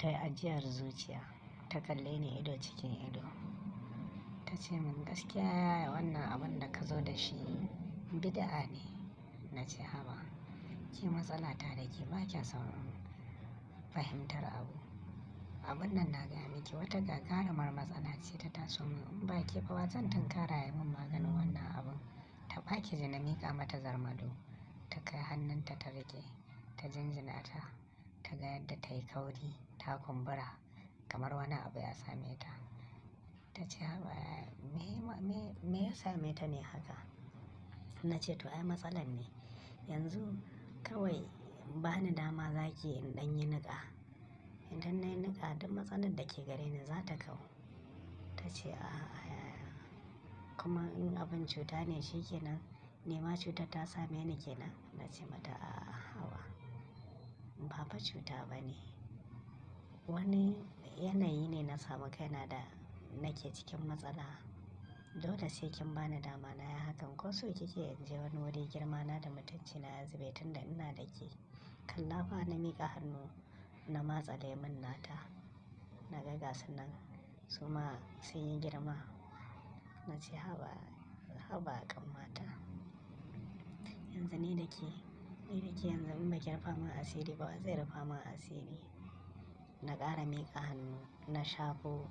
Ta yi ajiyar zuciya, ta kalle ni ido cikin ido. Ta ce min gaskiya yaya wannan abun da ka zo da shi bid'a ne. Na ce haba, ke matsala ta da ke ba kya son fahimtar abu. Abun nan na gaya miki wata gagarumar matsala ce ta taso min, in ba ke ba wa zan tunkara ya min maganin wannan abun. Ta ɓaki ji na miƙa mata zarmado, ta kai hannunta ta riƙe, ta jinjina ta, ta ga yadda ta yi kauri, ta kumbura kamar wani abu ya same ta. Ta ce haba yaya me ya same ta ne haka? Na ce to ai matsalar ne. Yanzu kawai ba ni dama za ki in ɗan yi niƙa. Idan na yi niƙa duk matsalar da ke gare ni za ta kau. Ta ce a'a yaya, kuma in abin cuta ne shi ke nan, ni ma cutar ta same ni ke nan. Na ce mata a'a haba, ba fa cuta ba ne. Wani yanayi ne na samu kaina da nake cikin matsala. Dole sai kin bani dama na yi hakan, ko so kike in je wani wuri girma na da mutunci na ya zube tun da ina da ke. Kalla fa na miƙa hannu na matsa lemun nata. Na ga gasu nan su ma sun yi girma. Na ce haba, haba ƙanwata. Yanzu ni da ke yanzu in ba ki rufa min asiri ba wa zai rufa min asiri. Na ƙara miƙa hannu na shafo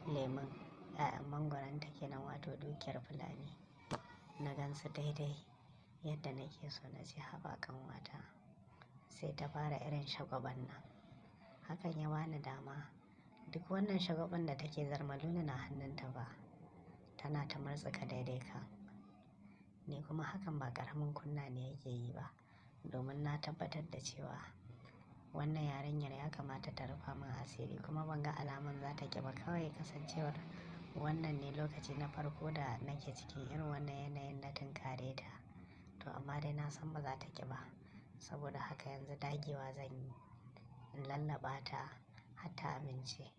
lemon, 'ya'yan mangwaron ta ke nan wato dukiyar fulani. Na gansu daidai yadda nake so. Na ce haba ƙanwata. Sai ta fara irin shagwaban nan. Hakan ya bani dama. Duk wannan shagwaban da take zarmaluna na hannunta ba. Tana ta murtsuka daidai kan. Ni kuma hakan ba ƙaramin kunna ne yake yi ba. Domin na tabbatar da cewa wannan yarinyar ya kamata ta rufa min asiri, kuma ban ga alamun za ta ƙi ba, kawai kasancewar wannan ne lokaci na farko da nake cikin irin wannan yanayin na tunkare ta. To amma dai na san ba za ta ƙi ba. Saboda haka yanzu dagewa zan yi in lallaɓa ta har ta amince.